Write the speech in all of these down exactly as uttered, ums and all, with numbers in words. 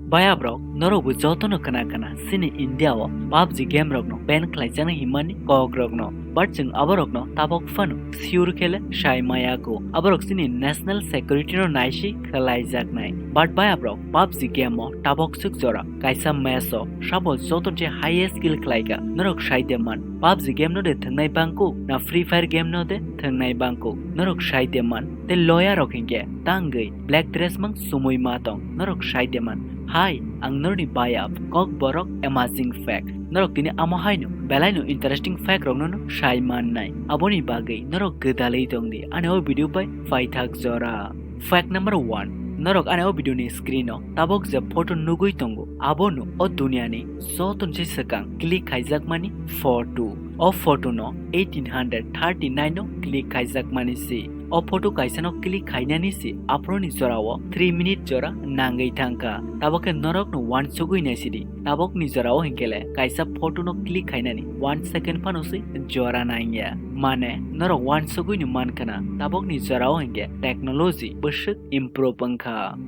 Baya brok, norok bo joto no khna khna, chini India o PUBG game rok no ban khlai jaknai himani kok rok no. But chwng abo rok no tabok phano sure khe le sai maya kho. Abo rok chini national security no naisi khlai jaknai. But baya brok, PUBG game o tabok swk jora kaisa match o sabo joto je highest kill khlai kha, norok sai de man. PUBG game no de thwngnai bangkuk, na Free Fire game no de thwngnai bangkuk, norok sai de man. Te lawyer rok hinkhe tangwi black dress mang sumui ma tong, norok sai de man. Hai, ang norni bayap, kok borok amazing fact. Norok tini amo haino, belaino interesting fact rokno no sai mannai. Aboni bagwi norok gwdalwi tongdi, ani o video bai paithak jora. Fact number one, norok ani o video ni screen o tabok je photo nugwi tongo, abono o duniani joto se swkang click khaijakmani photo. O photo no eighteen hundred thirty-nine o click khaijakmani si. O photo kaisa no click khainani si aphuruni jora o three minute jora nangwi thangkha. Tabok khe norok no wansugwi naisidi. Tabok ni jora o hinkhe le kaisa photo no click khainani one second phano se jora nangya. Mane norok wansugwi no mankhana. Tabok ni jora o hinkhe technology bwswk improve wngkha.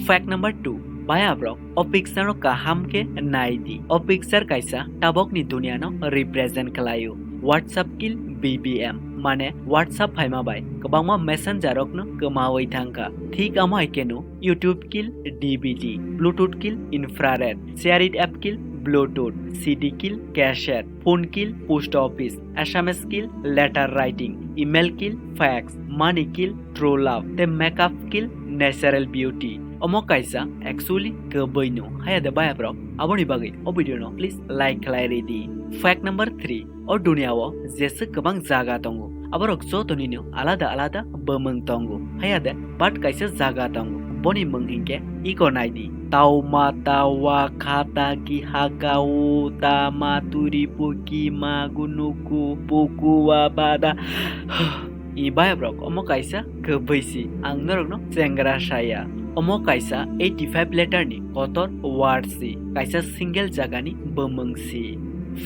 Fact number two, baya brok, o picture no kaham khe nai di. O picture kaisa tabok ni dunia no represent khlaio. WhatsApp kill B B M, mane WhatsApp phaima bai kwbangma messenger rok no kwmawi thangkha. Thik amo hai khe no YouTube kill D V D, Bluetooth kill infrared, share it app kill Bluetooth, C D kill cassette, phone kill post office, S M S kill letter writing, email kill fax, money kill true love, te makeup kill natural beauty. Omo kaisa actually kwbwi no, haya de baya brok. Aboni bagwi o video no please like khlai ridi. Fact number three, o dunia o jeswk kwbang jaga tongo, aborok joto ni no alada alada bwmwng tongo, haya de but kaisa jaga tongo, boni mwng hinkhe iko nai di. Tauma, tawa, khata, ki, haka, u, tama, turi, puki, magu, nuku, puku, wa, bada. I baya brok, omo kaisa kwbwi si, ang norok no chengra saya. Omo kaisa eighty five letter ni kotor word si, kaisa single jaga ni bwmwng si.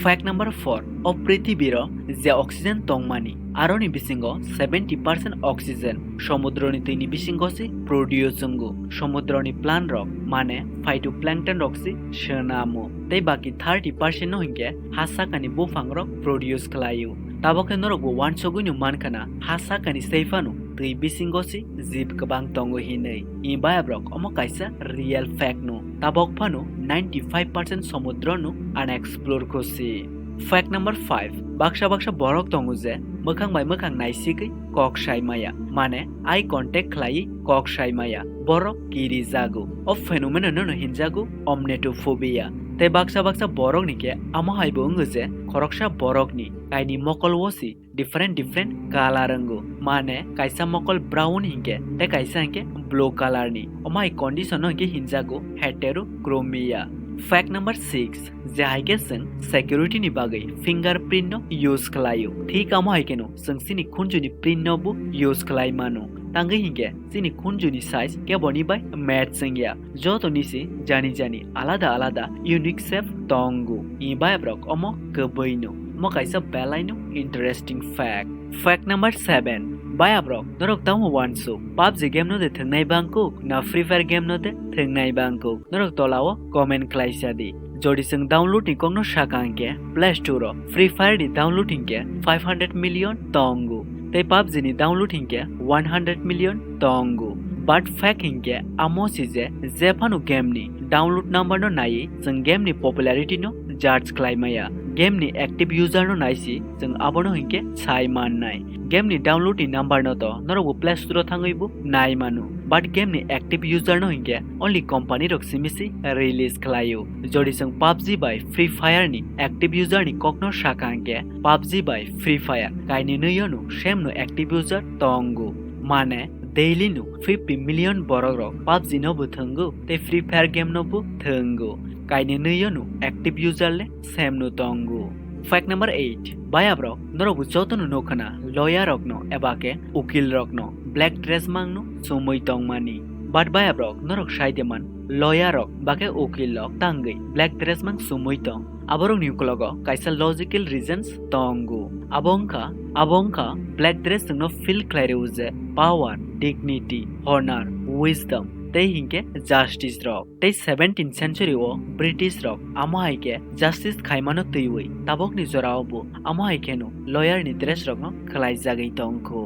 Fact number four, o prithibi ro je oxygen tongmani, aroni bisingo seventy percent oxygen somudroni twini bisingo se produce wngo. Somudroni plant rok, mane phytoplankton rok se swnamo. Tei baki thirty percent no hinkhe ha sakani buphang rok produce khlaio. Tabok khe norok bo wansugwi no mankhana, ha sakani sei phano twi bisingo se jib kwbang tongo hinwi. I baya brok, omo kaisa real fact no. Tabok phano ninety five percent somudro no unexplore kho se. Fact number five, baksa baksa borok tongo je mwkhang bai mwkhang naisigwi kok sai maya, mane eye contact khlaiwi kok sai maya, borok kiri jago. O phenomenon no hinjago omnetophobia. Tei baksa baksa borok ni khe amo hai bo wngo je khoroksa borok ni kaini mokol o si different different color wngo, mane kaisa mokol brown hinkhe tei kaisa hinkhe blue color ni. Omo hai condition no hinkhe hinjago heterochromia. Fact number six, je hai khe chwng security ni bagwi fingerprint no use khlaio, thik amo hai khe no chwng chini khunju ni print no bo use khlai mano. Tangwi hinkhe chini khunju ni size kebo ni bai match wngya. Joto ni se jani jani alada alada unique shape tongo. I baya brok, omo kwbwi no. Omo kaisa belai no interesting fact. Fact number seven. Baya brok, norok tamo wansu, PUBG game no de thwngnai bangkuk, na Free Fire game no de thwngnai bangkuk? Norok tola o comment khlai sa di. Jodi chwng download ni kok no saka hinkhe, Play Store o Free Fire ni download hinkhe five hundred million tongo, tei PUBG ni download hinkhe one hundred million tongo. But fact hinkhe amo si je, je phano game ni download number no naiwi chwng game ni popularity no judge khlai maya. Game ni active user no nai si chwng abono hinkhe sai mannai. Game ni download ni number no to norok bo Play Store o thangwi bo nai mano. But game ni active user no hinkhe only company rok simi si release khlaio. Jodi chwng PUBG bai Free Fire ni active user ni kok no saka hinkhe, PUBG bai Free Fire kainwi no same no active user tongo. Mane daily no fifty million borok rok PUBG no bo thwngo tei Free Fire game no bo thwngo. Kainwi no active user le same no tongo. Fact number eight. Baya brok, norok bo joto no nukhana lawyer rok no eba khe ukil rok no black dress mang no sumui tongmani. But baya brok, norok sai de man, lawyer rok ba khe ukil rok tangwi black dress mang sumui tong. Aborok ni uklogo kaisa logical reasons tongo. Abo wngkha, abo wngkha black dress chwngno feel khlai rwo je power, dignity, honor, wisdom, tei hinkhe justice rok. Tei seventeenth century o British rok amo hai khe justice khaimano twiwi tabokni jorao bo amo hai kheno lawyer ni dress rokno khwlaijagwi tongkho.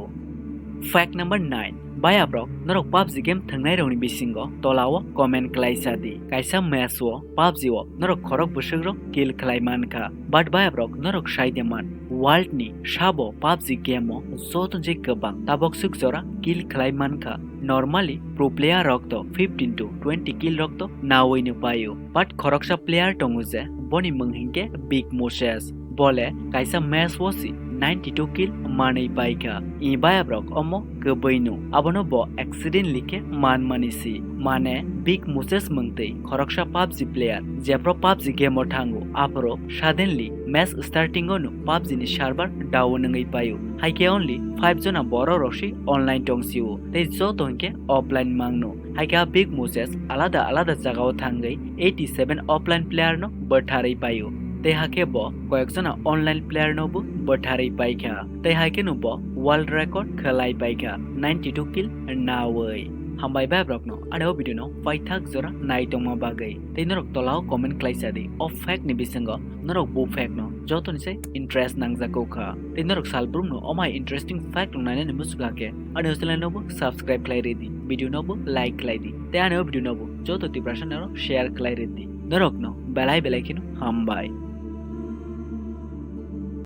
Fact number nine. Bayabrok, norok PUBG game thwngnairokni bisingo tolao comment khlaisa di. Kaisa match o PUBG o norok khorok bwswkrok kill khlai mankha. But bayabrok, norok sai de man, world ni sabo PUBG game o joto je kwbang tabok swk jora kill khlai mankha. Normally pro player rok to fifteen to twenty kill rok to nawi no paio. But khoroksa player tongo je boni mung hinkhe Big Moses. Bole kaisa match o si ninety two kill manwi paikha. I bayabrok omo kwbwi no. Abono bo accidentally khe manmani si. Mane Big Moses mungtwi khoroksa PUBG player, jebro PUBG game o thango, aphuru suddenly match starting o no PUBG ni server down wngwi paio. Haikhe only five jona borok rok si online tong sio. Tei joto hinkhe offline mangno. Haikhe a Big Moses alada alada jagao thangwi eighty seven offline player no bwtharwi paio. Tei hakhe bo koyekjona online player no bo bwtharwi paikha. Tei haikhe no bo world record khlai paikha ninety two kill nawi. Hambai bayabrokno ani o video no paithak jora naitongma bagwi. Tei norok tolao comment khlaisa di o fact ni bisingo norok bo fact no jotoni se interest nangjak kha. Tei norok salbrum no omai interesting fact no nainani muchukha khe ani o channel no bo subscribe khlai ridi, video no bo like khlai di. Tei ani o video no bo joto Tiprasa no share khlai ridi. Norok no belai belai kheno hambai.